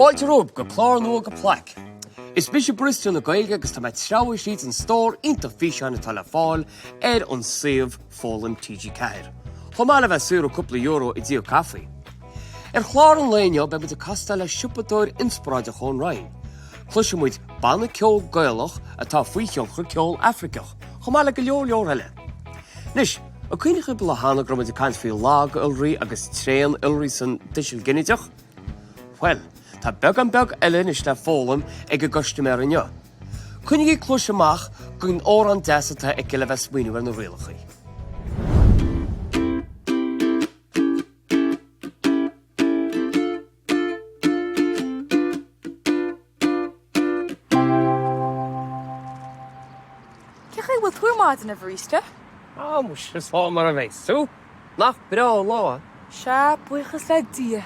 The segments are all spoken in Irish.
Fáilte romhaibh go clár nua de Plaic. Is mise Briosca na Gaeilge agus tá mé ag treabhadh tríd an stór iontach físeáin atá le fáil ar an suíomh Foghlaim TG4, chomh maith le bheith ag saothrú cúpla euro ag díol caife. Ar chlár an lae inniu beidh muid ag castáil le siopadóir inspioráideach ón Rinn. Cloisfidh muid banna ceoil Gaelach atá faoi thionchar ceol Afraiceach, chomh maith le go leor leor eile. Anois, an cuimhin libh an lá cheana go raibh muid ag caint faoi lag-iolraí agus tréan-iolraí san tuiseal ginideach? Bhuel, tá beagán beag eile anois le foghlaim ag an gcustaiméir inniu. Coinnigí cluais amach don amhrán deas atá aici le bheith ag smaoineamh ar na rialacha. Cén chaoi a bhfuil tú ar maidin, a Bhríste? Á, muise, slán mar a bheas tú. Nach breá an lá é? Sea, buíochas le Dia.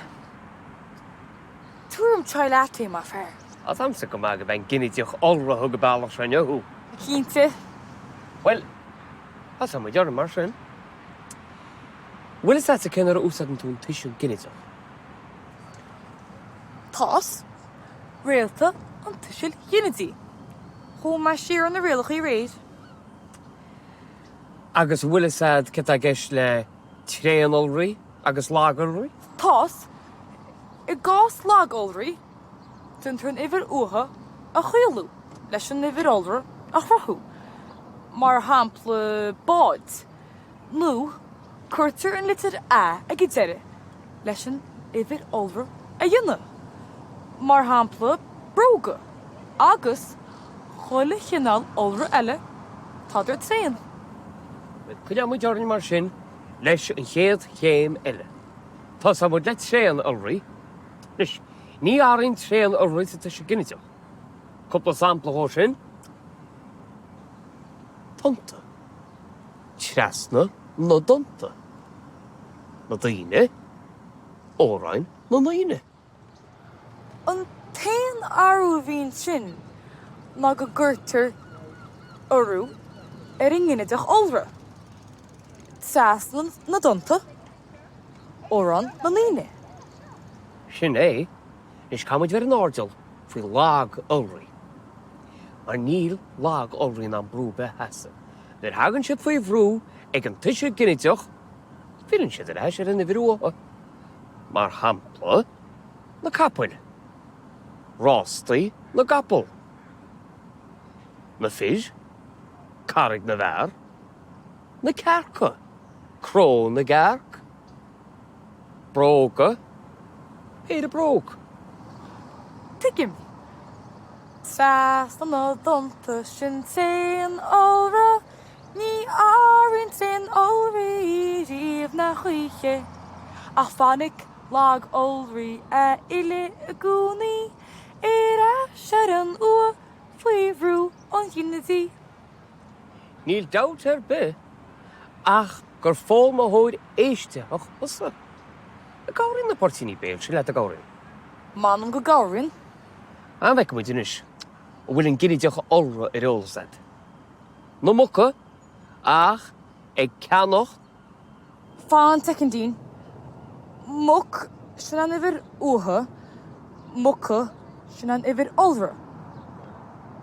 Tabhair dom chai latte, mar fear. Tá 's a'msa go maith gurb é an ginideach iolra a thug an bealach seo inniu thú. Cinnte. Bhuel, tosóidh muid orainn mar sin. Bhfuil fhios a'dsa cén uair a úsáideann tú an tuiseal ginideach? Tá's. Réalta an tuisil ghinidigh. Chuaigh mé siar ar na rialacha aréir. Agus an bhfuil fhios a'd céard tá i gceist le tréan-iolraí agus lag-iolraí? Tá's. I gcás lag-iolraí, déantar an uimhir uatha a chaolú leis an uimhir iolra a chruthú, mar shampla bád. nó cuirtear an litir a ag an deireadh leis an uimhir iolra a dhéanamh, mar shampla bróga, agus chuile chineál iolra eile, tádar tréan. Bhuel, coinneoidh muid orainn mar sin leis an chéad chéim eile. Tosóidh muid le tréan-iolraí. Anois, ní athraíonn tréan-iolraí sa tuiseal ginideach. Cúpla sampla dhó sin, tonnta. Trasna na dtonnta. Na daoine, amhráin na ndaoine. An t-aon athrú a bhí ansin ná go gcuirtear urú ar an nginideach iolra, trasna na dtonnta, amhrán na ndaoine. Sin é. Anois caithfidh muid bheith ar an airdeall faoi lag-iolraí. Mar níl lag-iolraí in ann brú ar bith a sheasamh. Nuair a thagann siad faoi bhrú ag an tuiseal ginideach, filleann siad ar ais ar an uimhir uatha. Mar shampla, na capaill, rástaí na gcapall, na fir, Carraig na bhFear, na cearca, Cró na gCearc, bróga, péire bróg. Tuigim. Trasna na dtonnta sin tréan-iolra, ní athraíonn tréan-iolraí riamh ná choíche, ach fanfaidh lag-iolraí a fhillfidh i gcónaí ar ais ar an uath faoi bhrú an ghinidigh. Níl dabht ar bith ach gur foghlaimeoir éistitheach thusa. An gcabhraíonn na poirtíní béil sin leat, an gcabhraíonn? M'anam go gcabhraíonn. An bhfeicfidh muid anois an bhfuil an ginideach iolra ar eolas agat. Na muca, ach ag ceannach. Fan soicindín. Muc, sin an uimhir uatha. Muca, sin an uimhir iolra.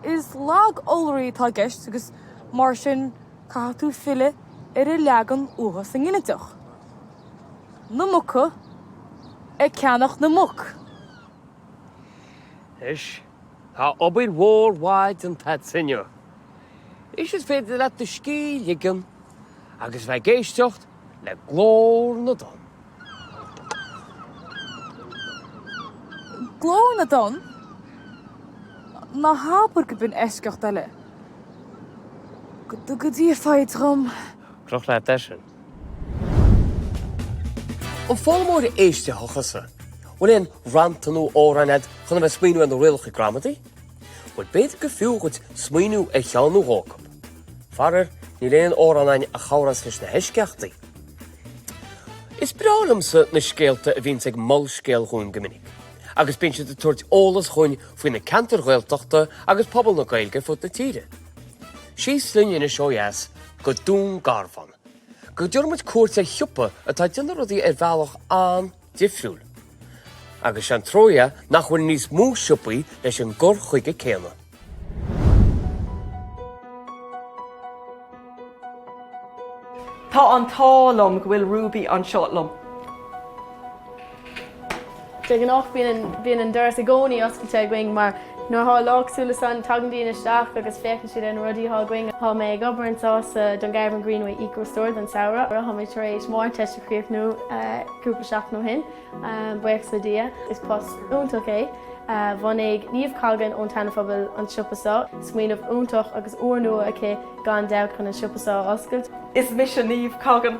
Is lag-iolraí atá i gceist agus mar sin caithfidh tú filleadh ar a leagan uatha sa nginideach. Na muca ag ceannach na muc. Anois, tá obair mhór mhaith déanta agatsa inniu. Anois is féidir leat do scíth a ligean agus bheith ag éisteacht le glór na dtonn. Glór na dtonn? Ná habair gurb in eisceacht eile. Go dtuga Dia foighid dhom. Croch leat é sin. An foghlaimeoir éistitheach thusa? Bhfuil aon rannta nó amhráin agat chun a bheith ag smaoineamh ar na rialacha gramadaí? Bhuel, b'fhéidir gur fiú dhuit smaoineamh ar cheann nó dhó acu. Faraor, níl aon amhrán againn a chabhrós leis na heisceachtaí. Is breá liomsa na scéalta a bhíonns ag Molscéal dhúinn go minic, agus bíonn siad ag tabhairt eolas dhúinn faoi na ceantair Ghaeltachta agus pobal na Gaeilge ar fud na tíre. Síos linn anois ó dheas go Dún Garbhán, go dtabharfaidh muid cuairt ar shiopa atá ag déanamh rudaí ar bhealach an-difriúil. Agus sé an trua é nach bhfuil níos mó siopaí leis an gcur chuige céanna. Tá an t-ádh liom go bhfuil Ruby anseo liom. De ghnáth bíonn an doras i gcónaí oscailte againn mar nuair atá lá cosúil le san tagann daoine isteach agus féachann siad ar na rudaí atá againn. Tá mé ag obair anseo sa Dungarvan Greenway Eco Store don samhradh. Tá mé tar éis m'Ardteist a chríochnú cúpla seachtain ó shin, buíochas le Dia. Is post iontach é. Bhunaigh Niamh Colgan ón Seana Phobal an siopa seo. Smaoineamh iontach agus úrnua aici gan dabht chun an siopa seo a oscailt. Is mise Niamh Colgan.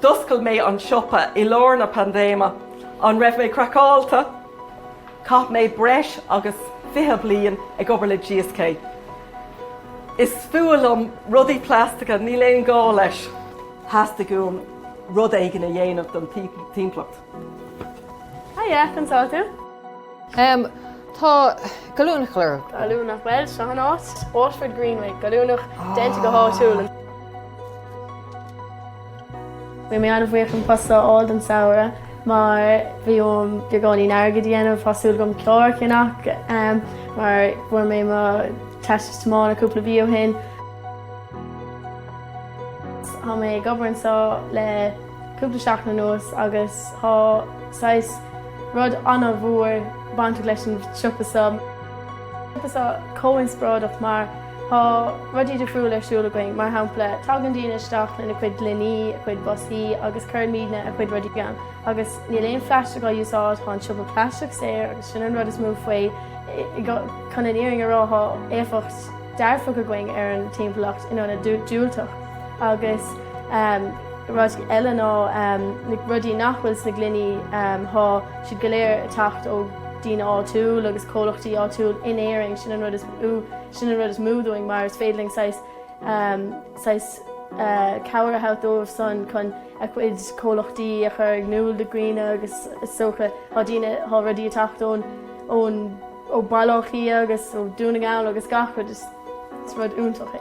D'oscail mé an siopa i lár na paindéime. An raibh mé craiceáilte? Chaith mé breis agus 20 bliain ag obair le GSK. Is fuath liom rudaí plaisteacha, níl aon ghá leis. Theastaigh uaim rud éigin a dhéanamh don timpeallacht. Hiya, conas tá tú? Em, tá goilliúnach lorg. Goilliúnach, bhuel, seo an áit. Waterford Greenway, goilliúnach, déanta go háitiúil. Bhí mé an-bhuíoch an post seo a fháil don samhradh mar bhí uaim beagáinín airgid a dhéanamh, tá súil agam carr a cheannach mar fuair mé mo teastas tiomána cúpla mhí ó shin. Tá mé ag obair anseo le cúpla seachtain anuas agus tá saghas rud an-mhór bainteach leis an siopa seo. Siopa seo chomh inspioráideach mar tá rudaí difriúla ar siúl againn, mar shampla tagann daoine isteach lena cuid gloiní, a cuid boscaí agus cuirimidne a cuid rudaí ann agus níl aon phlaisteach á úsáid, tá an siopa plaisteach saor agus sin an rud is mó faoi. Chun an fhírinne a rá tá éifeacht dearfach againn ar an timpeallacht in ionad diúltach agus rud eile ná na rudaí nach bhfuil sna gloiní tá siad go léir ag teacht ó daoine áitiúil agus comhlachtaí áitiúil in Éirinn sin an rud is sin an rud is mó dúinn mar is féidir linn saghas saghas cabhair a thabhairt dóibh san chun a gcuid comhlachtaí a chur in iúl do dhaoine agus is dócha tá daoine tá rudaí ag teacht ón ón ó Bhaile Átha Cliath agus ó Dún na nGall agus gach rud is rud iontach é.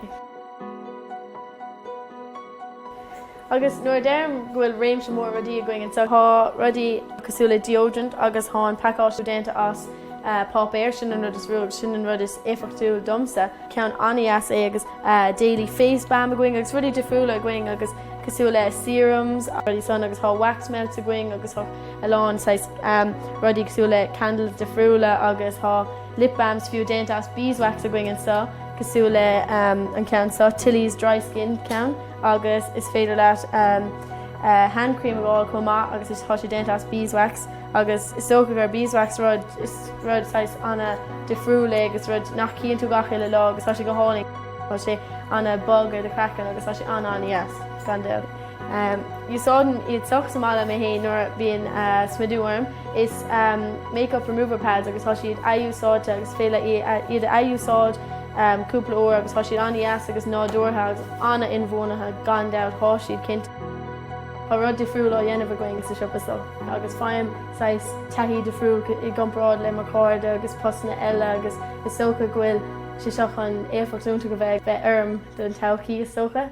Agus nuair a deirim go bhfuil réimse mór rudaí againn anseo, tá rudaí cosúil le deodorant agus tá an pacáistiú déanta as páipéar, sin an rud is sin an rud is éifeachtúil domsa. Ceann an-dheas é agus daily face balm againn agus rudaí difriúla againn agus cosúil le serums rudaí san agus tá wax melts againn agus tá a lán saghas rudaí cosúil le candles difriúla agus tá lip balms fiú déanta as beeswax againn anseo cosúil le an ceann seo Tilly's Dry Skin ceann agus is féidir leat hand cream a fháil chomh maith agus tá sé déanta as beeswax agus is dócha gur beeswax rud is rud saghas an-difriúil é agus rud nach chíonn tú gach uile lá agus tá sé go hálainn. Tá sé an-bog ar do chraiceann agus tá sé an-an-dheas gan dabht. Úsáidim iad seo sa mbaile mé féin nuair a bhíonn smidiú orm. Is make-up remover pads agus tá siad athúsáidte agus féidir iad a athúsáid cúpla uair agus tá siad an-dheas agus nádúrtha agus an-inbhuanaithe gan dabht, tá siad cinnte. Tá rud difriúil á dhéanamh againn sa siopa seo agus faighim saghas taithí difriúil i gcomparáid le mo chairde agus postanna eile agus is dócha go bhfuil sé seo chun éifeacht iontach a bheith orm don todhchaí is dócha.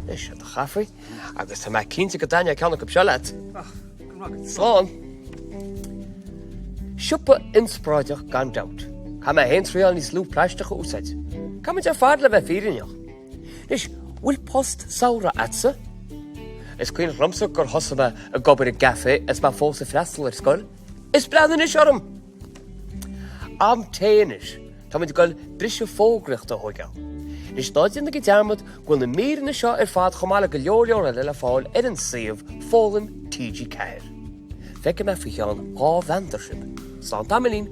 Anois, seo do chaife, agus tá mé cinnte go dtaitneoidh ceann acu seo leat. Slán! Siopa inspioráideach gan dabht. Caithfidh mé féin triáil níos lú plaisteach a úsáid. Caithfimid ar fad le bheith fírinneach. Anois, bhfuil post samhraidh a'dsa? Is cuimhin liomsa gur thosaigh mé ag obair i gcaife is mé fós ag freastal ar scoil. Is breathnaigh anois orm! Am tae anois. Táimid ag dul briseadh fógraíochta a thóigeáil. Anois ná déanaigí dearmad go bhfuil na míreanna seo ar fad chomh maith le go leor leor eile le fáil ar an suíomh Foghlaim TG4. Feicfidh mé faoi cheann 2 mheandar sibh. Slán tamaillín!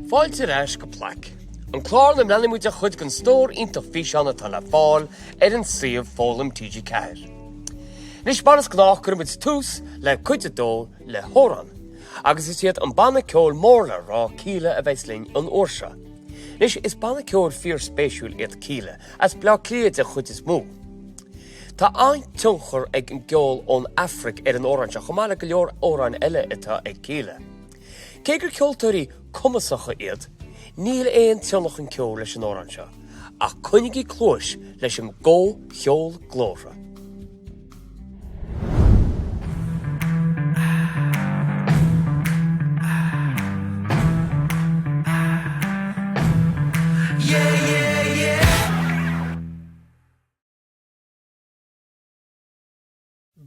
Fáilte ar ais go Plaic. An clár ina mbreathnaíonn muid ar chuid den stór iontach físeán atá le fáil ar an suíomh Foghlaim TG4. Anois mar is gnách cuireann muid tús le cuid a dó le hamhrán, agus is iad an banna ceoil mór le rá Kíla a bheas linn an uair seo. Anois is banna ceoil fíorspéisiúil iad Kíla, as Bleá Cliath den chuid is mó. Tá an-tionchar ag an gceol ón Afraic ar an amhrán seo, chomh maith le go leor amhráin eile atá ag Kíla. Cé gur ceoltóirí cumasacha iad, níl aon tionlacan ceoil leis an amhrán seo, ach coinnigí cluais leis an gcomhcheol glórtha.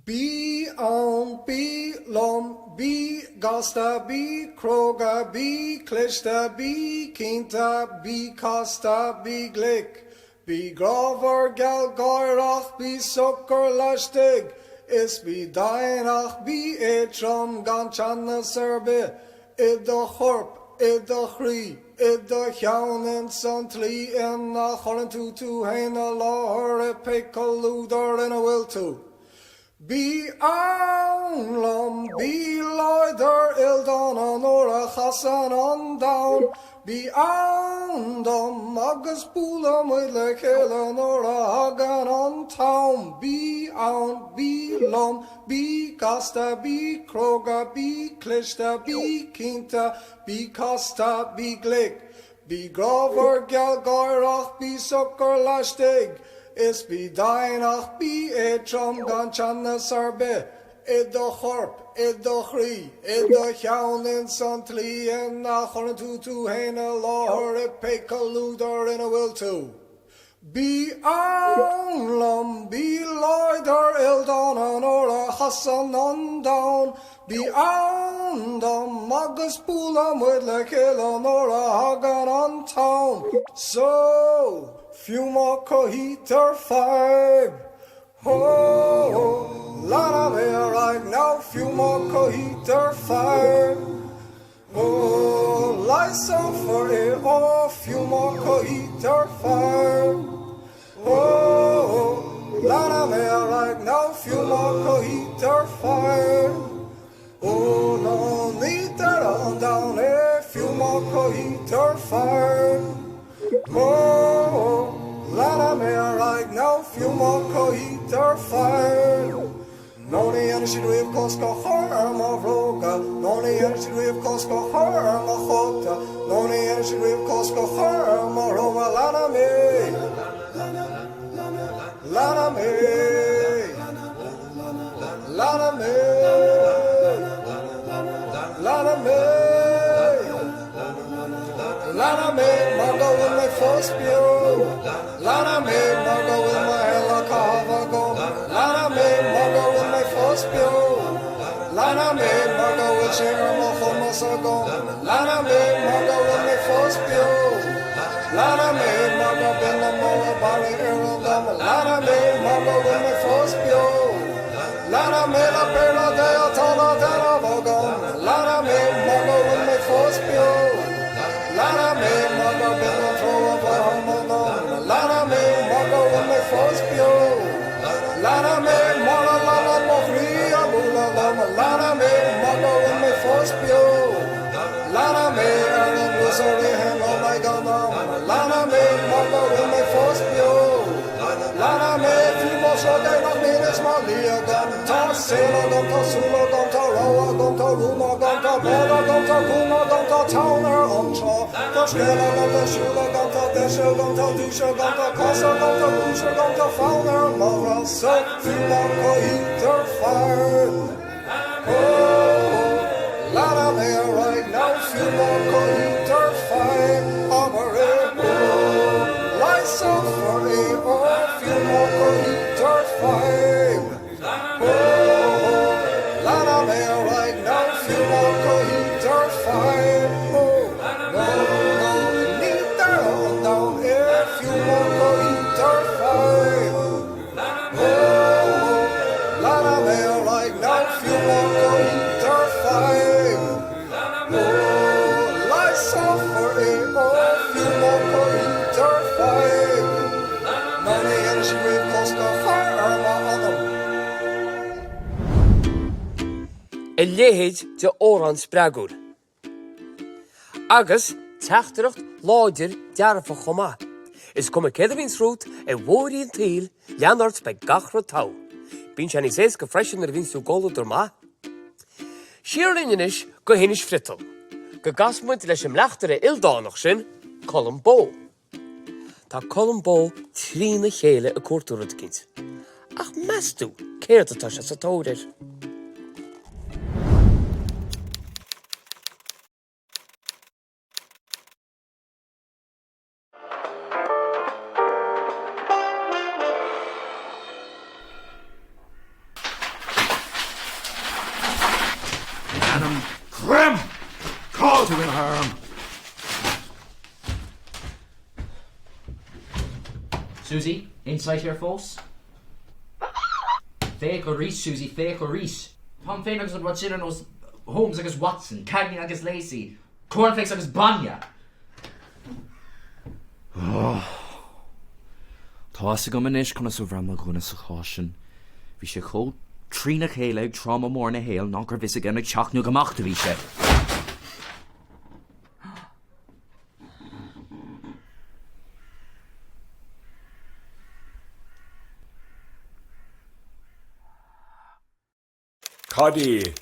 Bí ann, bí liom, bí gasta, bí cróga, bí cliste, bí cinnte, bí casta, bí glic, bí grámhar gealgháireach, bí socair laistigh is bí deimhneach, bí éadtrom gan teannas ar bith i do chorp, i do chroí, i do cheann ins an tslí ina chuireann tú tú fhéin i láthair i pé comhluadar ina bhfuil tú. Bí ann liom, bí láidir ildánach nuair a chasann an domhan. Bí ann dom agus buailfidh muid le chéile nuair a thagann an t-am. Bí ann, bí liom, bí gasta, bí cróga, bí cliste, bí cinnte, Bí casta, bí glic, bí grámhar gealgháireach, bí socair laistigh is bí deimhneach, bí éadtrom gan teannas ar bith i do chorp, i do chroí, i do cheann ins an tslí ina chuireann tú tú fhéin i láthair i pé comhluadar ina bhfuil tú. Bí ann liom, bí láidir ildánach nuair a chasann an domhan. Bí ann dom agus buailfidh muid le chéile nuair a thagann an t-am. So, fiú má cothaítear fadhb, hó, leanfaidh mé ar aghaidh now fiú má cothaítear fadhb. Ó, leigheasófar é, ó, fiú má cothaítear fadhb. Ó, leanfaidh mé ar aghaidh nó fiú má cothaítear fadhb. Ó, nó ní deireadh an domhain é, fiú má cothaítear fadhb. Ó, leanfaidh mé ar aghaidh nó fiú má cothaítear fadhb. Nó ní dhéanfaidh siad riamh cosc a chur ar mo bhróga, Nó ní dhéanfaidh siad riamh cosc a chur ar mo chóta, Nó ní dhéanfaidh siad riamh cosc a chur ar mo shrón. Leanfaidh mé, leanfaidh mé, leanfaidh mé, leanfaidh mé, leanfaidh mé mar go bhfuil mé fós beo. Leanfaidh mé mar go bhfuil mo shaol á chaitheamh agam. Leanfaidh mé mar go bhfuil mé fós beo. Leanfaidh mé mar go bhfuil sé ar mo chumas agam. Leanfaidh mé mar go bhfuil mé fós beo. Leanfaidh mé mar gur binn liom mar a barra ar an domhan. Leanfaidh mé mar go bhfuil mé fós beo. Leanfaidh mé le pé rud é atá le déanamh agam. Leanfaidh mé mar go bhfuil mé fós beo. Leanfaidh mé mar gur binn an treo a mhothaím ionam. Leanfaidh mé mar go bhfuil mé fós beo. Leanfaidh mé mar a leanann mo chroí ag bualadh liom. Leanfaidh mé mar go bhfuil mé fós beo. Leanfaidh mé ar an luas a ritheann liom ag an am. Leanfaidh mé mar go bhfuil mé fós beo. Leanfaidh mé fiú más rud é nach mbíonn fhios mo shlí agam. Tá saol agam, tá súil agam, tá rogha agam, tá rún agam, tá bád agam, tá cuan agam, tá tonn ar an trá. Tá scéal agam, tá siúl agam, tá deis agam, tá duais agam, tá cás agam, tá cúis agam, tá fonn ar mo ghrá. So fiú má cothaítear fadhb, ó, leanfaidh mé ar aghaidh nó fiú má cothaítear fadhb, abair é, ó, leigheasófar é, ó, fiú má cothaítear fadhb, ó, leanfaidh mé ar aghaidh nó fiú má cothaítear fadhb, ó, nó, nó, ní deireadh an domhain é, fiú má cothaítear fadhb. Ó, leanfaidh mé ar aghaidh nó fiú má cothaítear. deis agaibh cos go fear ar m'anam. A leithéid de amhrán spreagúil. Agus teachtaireacht láidir dearfach chomh maith. Is cuma céard a bhíonns romhat ar bhóithrí an tsaoil, lean ort beidh gach rud togha. Bíonn sé níos éasca freisin nuair a bhíonns tú i gcomhluadar maith. Siar linn anois go hInis Friotal, go gcasfaidh muid leis an mbleachtaire ildánach sin, Colm Bó. Tá Colm Bó trína chéile ag cuartú rud eicínt. Ach meas tú céard atá sé sa tóir air? Ainm Chroim! Cá bhfuil tú ina harm? Susie, Insight here fós? Féach arís, Susie, féach arís! Táim féin agus an rud sin ar nós Holmes agus Watson, Cagney agus Lacey, Cornflakes agus bainne! Tá fhios agam anois conas a bhraith mo dhuine sa chás sin. Bhí sé chomh trína chéile ag tráma mór ina shaol ná gurbh fhios aige an ag teacht nó ag imeacht a bhí sé. Cad é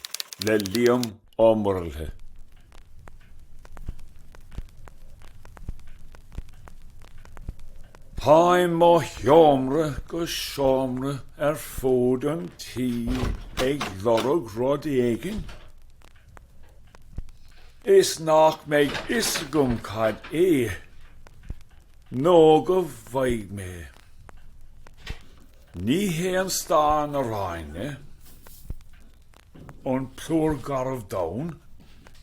le Liam Ó Muirthile? Táim ó sheomra go seomra ar fud an tí ag lorg rud éigin is nach mbeidh fhios agam cad é nó go bhfaighidh mé. Ní hé an stán aráin é, an plúr garbh donn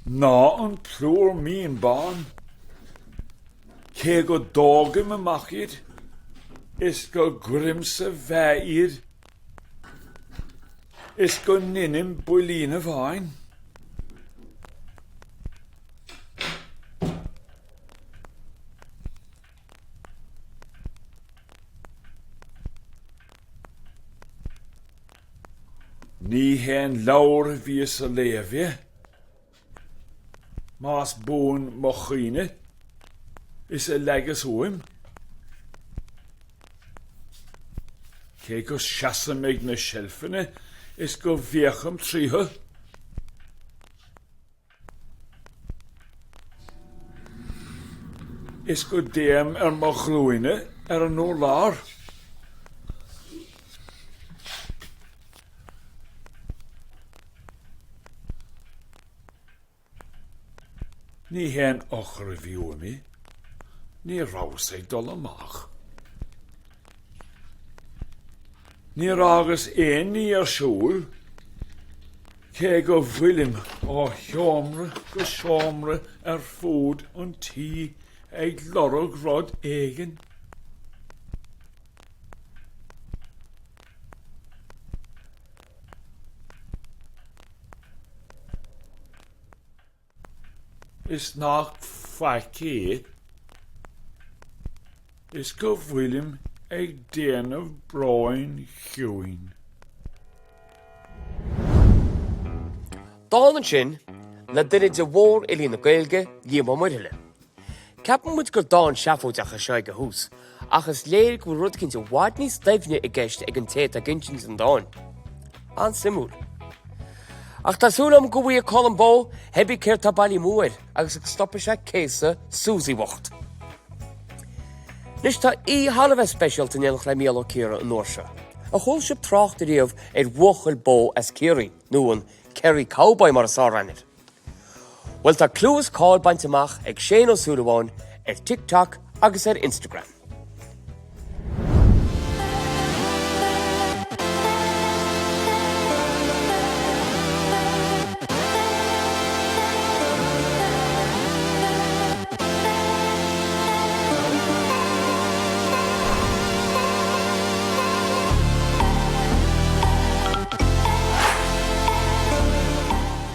ná an plúr mín bán, cé go dtógaim amach iad is go gcuirim sa mheá iad is go ndeinim builín amháin. Ní hé an leabhar a bhíos a léamh é, más buan mo chuimhne is a leagas uaim, cé go seasaim ag na seilfeanna is go bhféachaim tríothu. Is go dtéim ar mo ghlúine ar an urlár. Ní hé an eochair a bhí uaim í, ní rabhas ag dul amach. Níor fhágas aon ní ar siúl, cé go bhfuilim ó sheomra go seomra ar fud an tí ag lorg rud éigin. Is nach faic é is go bhfuilim ag déanamh bróin chiúin. Dán ansin le duine de mhórfhilí na Gaeilge, Liam Ó Muirthile. Ceapann muid gur dán seafóideach é seo ag a thús, ach is léir go bhfuil rud eicínt i bhfad níos doimhne i gceist ag an té atá ag insint an dáin. An-suimiúil. Ach tá súil agam go bhfaighidh Colm Bó cibé céard tá bailithe amú air agus go stopfaidh sé céasadh Susie bhocht. Anois tá aoi thar a bheith speisialta in éineacht le Mícheál Ó Ciaraidh an uair seo. Ar chuala sibh trácht ariamh ar bhuachaill bó as Ciarraí, nó an Kerry Cowboy mar is fearr aithne air? Bhuel tá clú is cáil bainte amach ag Shane Ó Súilleabháin ar TikTok agus ar Instagram.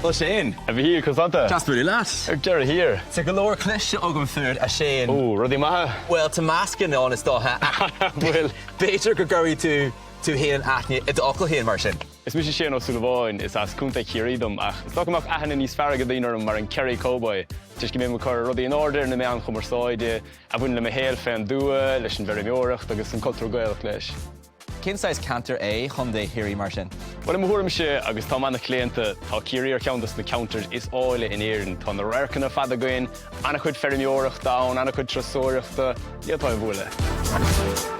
Bhuel Shane. A Mhichíl, conas tánn tú? Deas bualadh leat. Ar deireadh thiar. Tá go leor cloiste agam fút, a Shane. Ó, rudaí maithe? Bhuel, tá meascán ann is dócha. Bhuel. B'fhéidir go gcuirfidh tú tú féin in aithne i d'fhocail féin, mar sin. Is mise Shane Ó Súilleabháin, is as Contae Chiarraí dom ach is dócha go mbeadh aithne níos fearr ag daoine orm mar an Kerry Cowboy toisc go mbím ag cur rudaí in airde ar na meáin chumarsáide a bhaineann le mo shaol fén dtuath, leis an bhfeirmeoireacht agus an cultúr Gaelach leis. Cén saghas ceantar é Contae Chiarraí mar sin? Bhuel, i mo thuairimse, agus táim an-chlaonta, tá Ciarraí ar cheann dos na ceantair is áille in Éirinn. Tá na radharcanna ar fad againn, an-chuid feirmeoireachta ann, an-chuid turasóireachta, níl an t-ádh a bhualadh.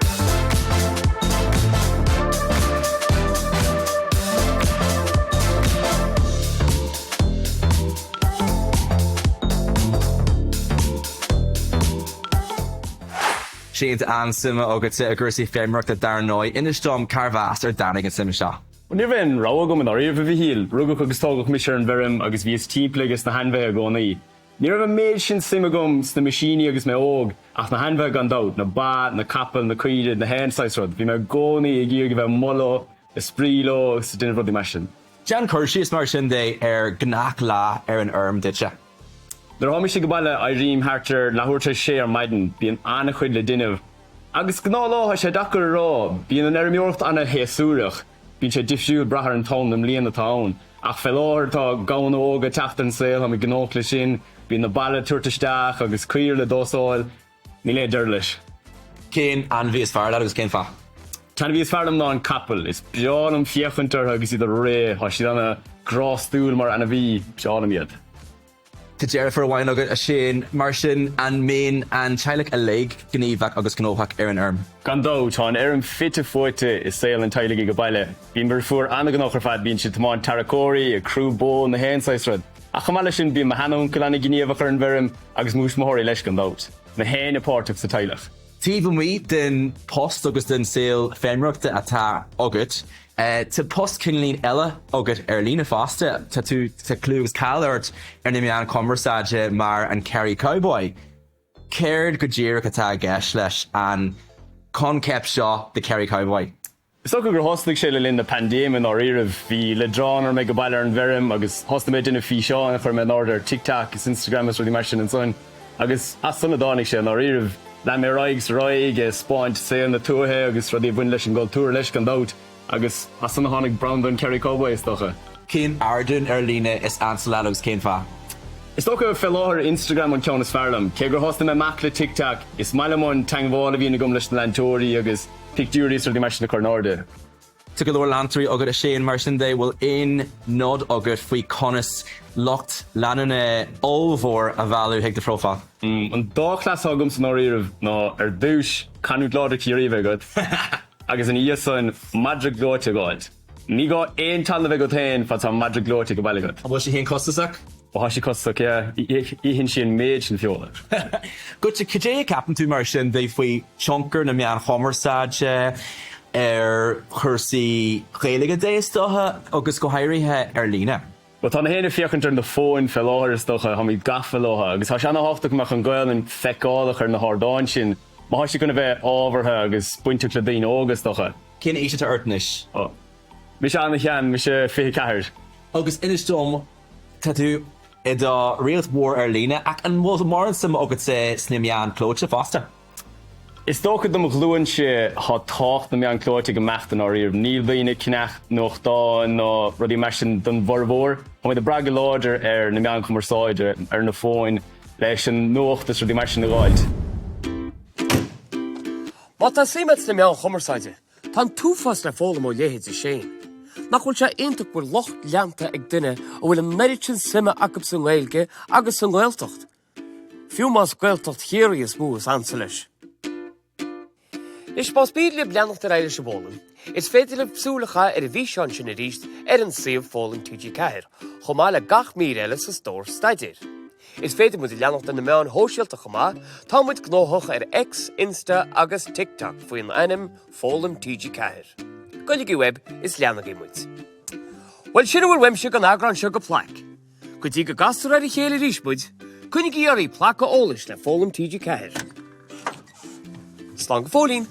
Shane, tá an-suim agatsa i gcúrsaí feirmeoireachta dar ndóigh. Inis dom cárbh as ar dtáinig an suim seo? Ní raibh aon rogha agam i ndáiríribh, a Mhichíl. Rugadh agus tógadh mise ar an bhfeirm agus bhíos timpeall ages na hainmhithe i gcónaí. Ní raibh an méid sin suim agam sna meaisíní agus mé óg, ach na hainmhithe gan dabht, na ba, na capaill, na caoirigh, na haon saghas rud. Bhí mé i gcónaí ag iarraidh a bheith amuigh leo, ag spraoi leo agus ag déanamh rudaí mar sin. Déan cur síos mar sin de ar ghnáthlá ar an fheirm duitse. Nuair atá mise ag baile, éirím thart ar leathuair tar éis sé ar maidin. Bíonn an-chuid le déanamh. Agus gnáthlá, tá sé deacair a rá. Bíonn an fheirmeoireacht an-shéasúrach. Bíonn sé difriúil brath ar an t-am den mbliain atá ann. Ach fé láthair, tá gamhna óga ag teacht ar an saol, táimid gnóthach leis sin. Bíonn na ba le tabhairt isteach agus caoire le dósáil. Níl aon deireadh leis. Cén ainmhí is fearr leat agus cén fáth? T-ainmhí is fearr liom ná an capall. Is breá liom féachaint orthu agus iad ag rith. Tá siad ana grástúil mar ainmhí. Breá liom iad. Tá deirfiúr amháin agat, a Shane. Mar sin, an mbíonn an teaghlach uilig gníomhach agus gnóthach ar an fheirm? Gan dabht, tá an fheirm fite fuaite i saol an teaghlaigh ag baile. Bíonn mo dheirfiúr ana-ghnóthach ar fad, bíonn sí ag tiomáint tarracóirí, ag crú bó, na haon saghas rud. Ach chomh maith leis sin, bíonn mo sheanuncail ana-ghníomhach ar an bhfeirm agus mo thuismitheoirí leis, gan dabht. Na héinne páirteach sa teaghlach. Taobh amuigh den post agus den saol feirmeoireachta atá agat, tá post cineáilín eile agat ar líne fosta. Tá tú, tá clú agus cáil ort ar na meáin chumarsáide mar an Kerry Cowboy. Céard go díreach atá i gceist leis an coincheap seo The Kerry Cowboy? Is dócha gur thosnaigh sé le linn na paindéime i ndáiríribh. Bhí leadrán orm ag baile ar an bhfeirm agus thosnaigh mé ag déanamh físeáin a chuir mé in airde ar TikTok is Instagram is rudaí mar sin ansan agus as san a dtáinig sé i ndáiríribh. Lean mé ar aghaidh is ar aghaidh ag 'spáint saol na tuaithe agus rudaí a bhain leis an gcultúr leis gan dabht agus as san a tháinig branda an Kerry Cowboy is dócha. Cén ardán ar líne is ansa leat agus cén fáth? Is dócha fé láthair Instagram an ceann is fearr liom. Cé gur thosnaigh mé amach le TikTok, is maith liom an teangmháil a bhíonn agam leis na leantóirí agus pictiúirí is rudaí mar sin a chur in airde. Tá go leor leantóirí agat a Shane, mar sin de, bhfuil aon nod agat faoi conas lucht leanúna ollmhór a mhealladh chuig do phróifíl? An dá chleas atá agamsa i ndáiríribh ná ar dtús, canúint láidir Chiarraí a bheith agat agus ina dhiaidh san, madra gleoite a dh'fháilt. Ní gá aon talamh a bheith agat féin fad tá madra gleoite ag baile agat. An bhfuil sí féin costasach? Ó tá sí costasach, yeah. Itheann sí an méid sin feola. Goitse, cad é a cheapann tú mar sin de faoi tionchar na meáin chumarsáide ar chúrsaí Gaeilge de is dócha, agus go háirithe ar líne? Bhuel, tá na héinne ag féachaint ar na fóin fé láthair is dócha, táimid gafa leo agus tá sé ana-thábhachtach go mbeadh an Ghaelainn feiceálach ar na hardáin sin má tá sí chun a bheith ábhartha agus bainteach le daoine óga is dócha. Cén aois atá ort anois? Ó. Mise ana-shean, mise 24. Agus inis dom, tá tú i do réalt mhór ar líne, ach an bhfuil mórán suime agatsa sna meáin chlóite fosta? Is dócha do mo ghlúinse tá tábhacht na meán clóite ag imeacht i ndáiríribh. Níl daoine ag ceannach nuachtáin ná rudaí mar sin don bhformhór. Táimid ag brath go láidir ar na meáin chumarsáide, ar na fóin leis an nuacht is rudaí mar sin a dh'fháilt. Má tá suim agat sna meáin chumarsáide, tá an t-uafás le foghlaim ó leithéidí Shane. Nach bhfuil sé iontach go bhfuil lucht leanta ag duine a bhfuil an oiread sin suime acu sa nGaeilge agus sa nGaeltacht? Fiú más Gaeltacht Chiarraí is mó is ansa leis. Anois, más mian libh leanacht ar aghaidh leis an bhfoghlaim, is féidir libh súil a chaitheamh ar an bhfíseán sin arís ar an suíomh Foghlaim TG4, chomh maith le gach mír eile sa stór staidéir. Is féidir muid a leanacht ar na meáin shóisialta chomh maith, tá muid gnóthach ar X, Insta agus TikTok faoin ainm Foghlaim TG4. Goiligí uaibh is leanaigí muid. Bhuel, sin a bhfuil uaimse don eagrán seo de Plaic. Go dtí go gcastar ar a chéile arís muid, coinnigí oraibh plaiceadh eolais le Foghlaim TG4. Slán go fóillín!